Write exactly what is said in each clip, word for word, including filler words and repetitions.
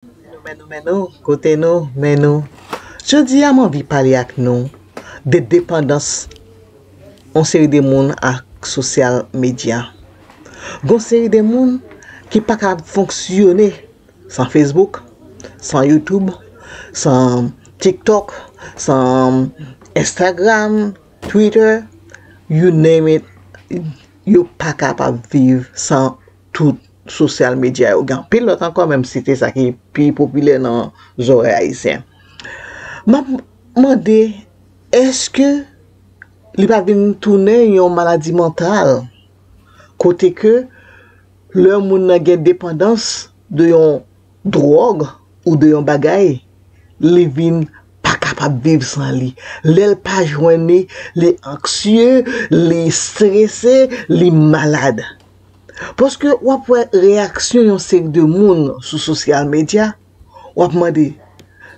Men nou, men nou, men nou, kote nou, men nou. Jodi a, m anvi pale ak nou de depandans yon seri de moun ak sosyal medya. Gon seri de moun ki pa ka fonksyone san Facebook, san YouTube, san TikTok, san Instagram, Twitter, you name it, yo pa kapab viv san tout sosyal medya yo. Gen anpil lòt ankò, men m site sa ki pi popilè nan zòrèy ayisyen. M ap mande, èske li pa vin tounen yon maladi mantal? Kote ke lè moun nan gen depandans de yon dwòg ou de yon bagay, li vin pa kapab viv san li. Lè l pa jwenn li, li anksye, li strese, li malad. Paske w ap wè reyaksyon yon seri de moun sou sosyal medya, w ap mande,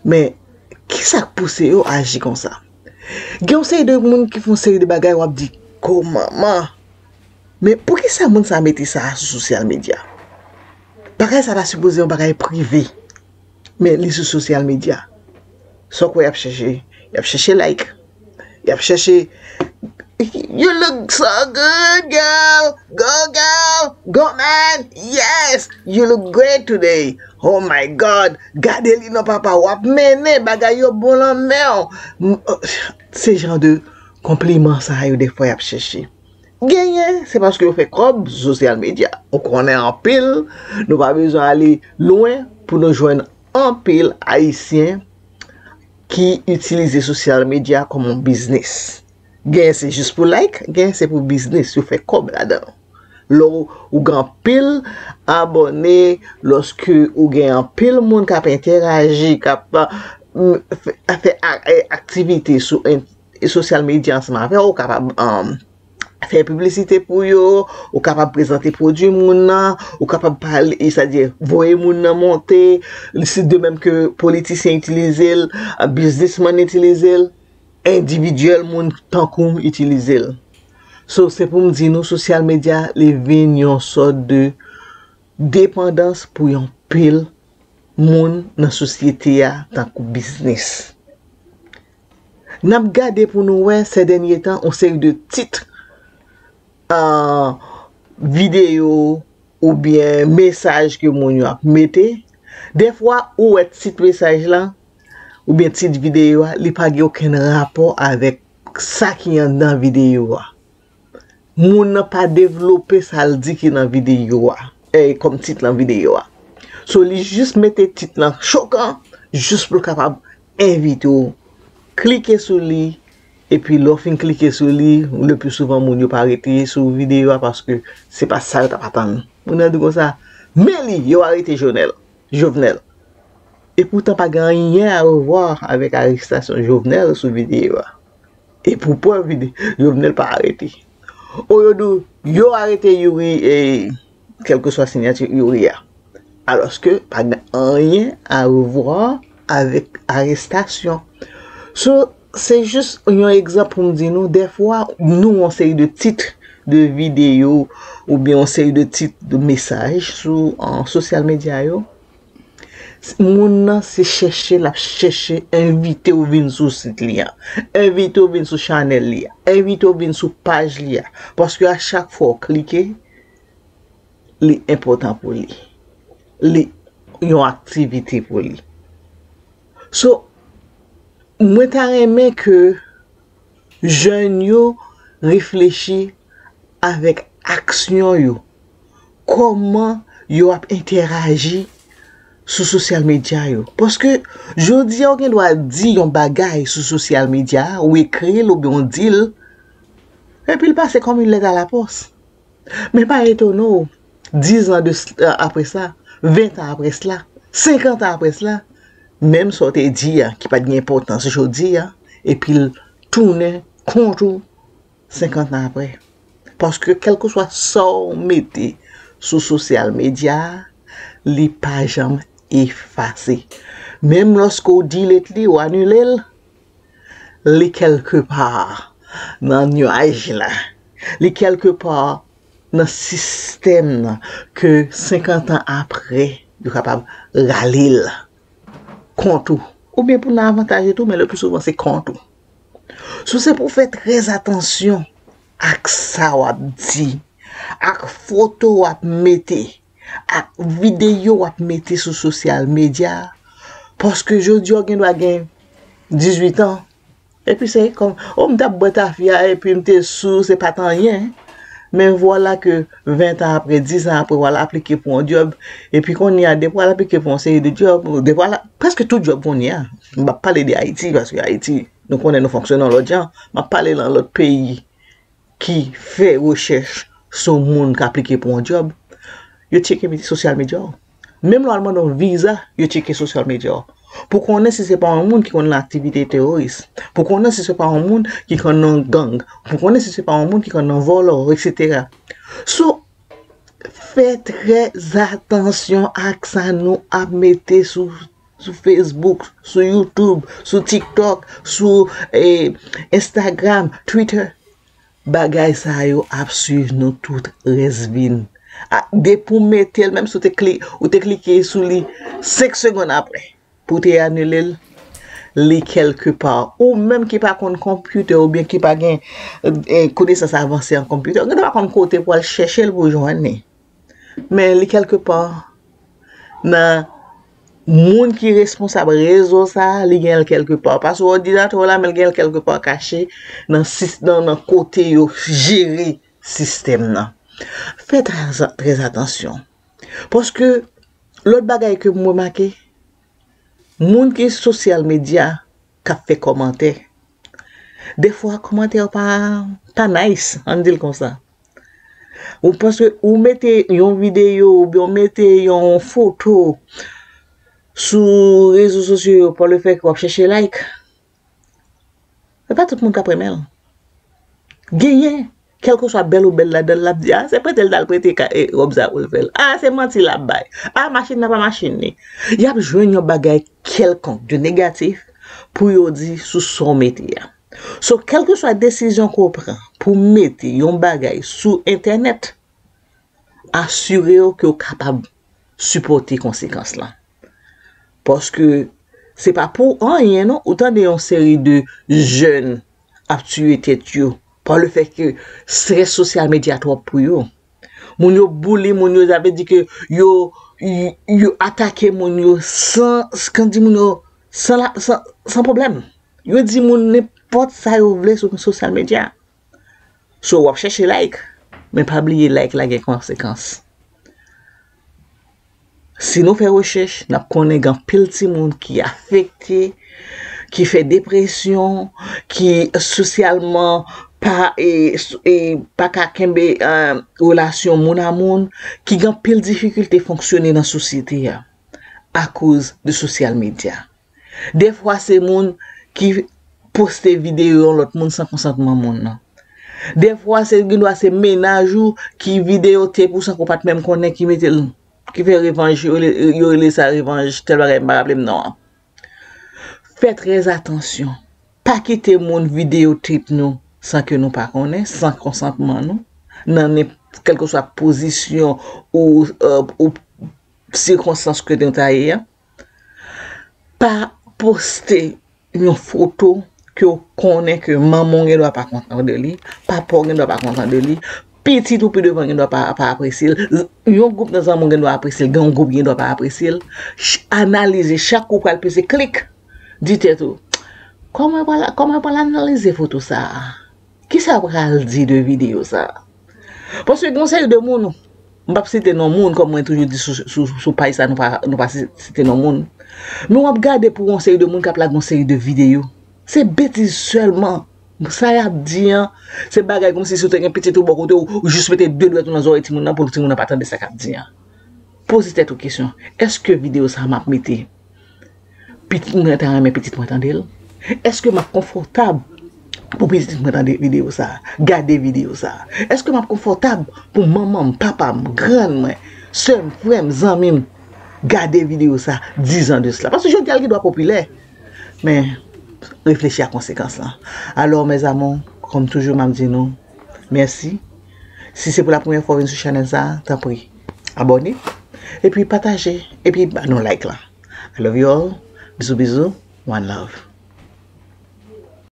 men kisa k pouse yo aji konsa? Gen yon seri de moun ki fè yon seri de bagay, w ap di, ko manman, men poukisa moun sa mete sa sou sosyal medya? Bagay sa ta sipoze yon bagay prive, men li sou sosyal medya. Sa w kwè y ap chèche? Y ap chèche like. Y ap chèche, you look so good, girl. Go, girl. Go, man. Yes, you look great today. Oh my God. Gade li non, papa. W ap mennen, bagay yo bon lan men w. M- Se jan de konpliman sa yo defwa y ap chèche. Genyen, se paske yo fè kòb sou sosyal medya. Ou konnen anpil, nou pa bezwen ale lwen pou nou jwenn anpil Ayisyen ki itilize sosyal medya kòm yon biznis. Genyen se jis pou like, genyen se pou biznis, yo fè kòb ladan. Lè w gen anpil abòne, lòske ou gen anpil moun k ap entèraji, k ap fè aktivite sou sosyal medya ansanm avè w, ou kapab fè piblisite pou yo, ou kapab prezante pwodui moun nan, ou kapab pale, sa di voye moun nan monte, se de menm ke politisyen itilize l, biznismann itilize l, endividyèl moun tankou m itilize l. So, se pou m di nou, sosyal medya, li vin yon sòt de depandans pou yon pil moun nan sosyete a tankou biznis. N ap gade pou nou wè, sè dènye tan, yon seri de tit, videyo oubyen mesaj ke moun yo ap mete. Dèfwa, ou wè tit mesaj la oubyen tit videyo a, li pa gen okenn rapò avèk sa ki anndan videyo a. Moun nan pa devlope sa l di ki nan videyo a, e kòm tit nan videyo a. So, li jis mete tit lan chokan, jis pou l kapab envite w klike sou li, epi lè w fin klike sou li, le pli souvan moun yo pa rete sou videyo a paske se pa sa yo t ap atann. Moun nan di konsa, men li, yo arete Jovenel, Jovenel. Epoutan pa gen anyen a wè avèk arestasyon Jovenel sou videyo a. E pou prèv, Jovenel pa arete. O yo di w, yo arete Youri, e kèlkeswa siyati Youri a. Alòske pa gen anyen a wè avèk arestasyon. So, se jis yon egzanp pou m di nou, dèfwa, nou yon seri de tit de videyo oubyen yon seri de tit de mesaj sou sosyal medya yo, moun nan se chèche l ap chèche envite w vin sou sit li a, envite w vin sou chanèl li a, envite w vin sou paj li a. Paske a chak fwa w klike, li enpòtan pou li. Li yon aktivite pou li. So, mwen ta renmen ke jèn yo reflechi avèk aksyon yo. Kòman yo ap entèraji sou sosyal medya yo? Paske jodi a, ou gen dwa di yon bagay sou sosyal medya a, ou ekri l oubyen ou di l, epi l pase kòm yon lèt a lapòs. Men pa etone w, diz an de apre sa, ven an apre sla, senkant an apre sla, menm sa w te di a ki pa t gen enpòtans jodi a, epi l tounen kont ou senkant an apre. Paske kèlkeswa sa w mete sou sosyal medya a, li pa janm efase. Menm lòske w delete li, w anile l, li kèlkepa nan nyaj la. Li kèlkepa nan sistèm nan ke senkant an apre, yo kapab rale l kont ou. Oubyen pou nan avantaj ou tou, men le pli souvan se kont ou. So, se pou w fè trè atansyon ak sa w ap di, ak foto w ap mete, ak videyo w ap mete sou sosyal medya, paske jodi a w gen dwa gen dizuit an, epi se kòm, o, m t ap bwè tafya, epi m te sou, se pa t anyen. Men vwala ke ven tan apre, diz an apre, w al aplike pou yon djòb, epi kounye a, depi w al aplike pou yon seri de djòb, depi w al, prèske tout djòb kounye a, m p ap pale de Ayiti, paske Ayiti, nou konnen nou fonksyone yon lòt jan, m ap pale nan lòt peyi ki fè rechèch sou moun k aplike pou yon djòb, yo tcheke sosyal medya w. Menm lè w al mande yon viza, yo tcheke sosyal medya w. Pou konnen si se pa yon moun ki konn nan aktivite teworis. Pou konnen si se pa yon moun ki konn nan gang. Pou konnen si se pa yon moun ki konn nan vòlò, etsetera. So, fè trè atansyon ak sa nou ap mete sou, sou Facebook, sou YouTube, sou TikTok, sou eh, Instagram, Twitter. Bagay sa yo ap swiv nou tout rès vi n. A, depi w mete l, menm si w te kli, ou te klike sou li senk segonn apre, pou w te anile l, li kèlkepa. Ou menm ki pa konn konpitè oubyen ki pa gen eh, konesans avanse an konpitè, ou gen dwa pa konn kote pou w al chèche l pou w jwenn li. Men li kèlkepa nan moun ki responsab rezo sa a, li gen l kèlkepa. Pa sou òdinatè w la, men l gen l kèlkepa kache nan, sis- nan, nan kote yo jere sistèm nan. Fè trè, trè atansyon. Paske lòt bagay ke m remake, moun ki sosyal medya k ap fè kòmantè, defwa kòmantè yo pa, pa nice, ann di l konsa. Ou paske ou mete yon videyo oubyen ou mete yon foto sou rezo sosyo yo pa le fè ke w ap chèche like. Se pa tout moun k ap renmen l. Genyen, kèlkeswa bèl ou bèl ladan l, l ap di, a, se prete l t al prete ka- e, wòb sa pou l fè l. A, se manti l ap bay. A, machin nan pa machin li. Y ap jwenn yon bagay kèlkonk de negatif pou yo di sou sa w mete a. So, kèlkeswa desizyon ke w pran pou mete yon bagay sou entènèt, asire w ke w kapab sipòte konsekans lan. Paske se pa pou anyen non, ou tande yon seri de jèn ap tiye tèt yo pa le fè ke strès sosyal medya twòp pou yo. Moun yo boule moun yo, sa vle di ke yo, yo, yo atake moun yo san, kan di moun yo, san, la, san, san pwoblèm. Yo di moun nenpòt sa yo vle sou sosyal medya. So, w ap chèche like, men pa bliye like la gen konsekans. Si nou fè rechèch, n ap konnen gen anpil timoun ki afekte, ki fè depresyon, ki sosyalman pa, e, e, pa ka kenbe eh, relasyon moun a moun, ki gen anpil difikilte fonksyone nan sosyete a akoz de sosyal medya. Defwa se moun ki poste videyo yon lòt moun san konsantman moun nan. Defwa se gen dwa se mennaj ou ki videyotepe w san ke w pa t menm konnen ki mete l, ki fè revanj, yo rele, yo rele sa revanj, tèl bagay, m pa raple m non an. Fè trè atansyon. Pa kite moun videyotepe nou san ke nou pa konnen, san konsantman nou, nan nen- kèlkeswa pozisyon ou, eh, ou sikonstans ke nou ta ye a. Pa poste yon foto ke w konnen ke manman w gen dwa pa kontan de li, papa w gen dwa pa kontan de li, pitit ou pi devan gen dwa pa, pa apresye l, yon gwoup nan zanmi w gen dwa apresye l, gen yon gwoup gen dwa pa apresye l. Ch- Analize, chak kou w pral peze klik, di tèt ou, kòman yo pral, kòman yo pral analize foto sa a? Kisa yo pral di de videyo sa a? Paske gen yon seri de moun, m p ap site non moun, kòm mwen toujou di sou, sou, sou paj sa, nou pa, nou pa si- site non moun. Men w ap gade pou yon seri de moun k ap lage yon seri de videyo. Se betiz sèlman. Sa y ap di an, se bagay kòmsi si w te gen pitit ou bò kote w, ou jis mete de dwèt ou nan zòrèy timoun nan pou timoun nan pa tande sa k ap di an. Poze tèt ou kesyon, èske videyo sa a m ap mete, pitit mwen ta renmen pitit mwen tande l? Èske m ap konfòtab pou pitit mwen tande videyo sa a, gade videyo sa a? Èske m ap konfòtab pou manman m, papa m, grann mwen, sè m, frè m, zanmi m gade videyo sa a diz an de sila? Paske jodi a l gen dwa popilè, men reflechi a konsekans lan. Alò, mes amours, kòm toujou, m ap di nou, mèsi. Si se pou la premyè fwa w vin sou chanèl sa a, tanpri, abòne. Epi pataje, epi ba nou like lan. I love you all. Bizou bizou. One love.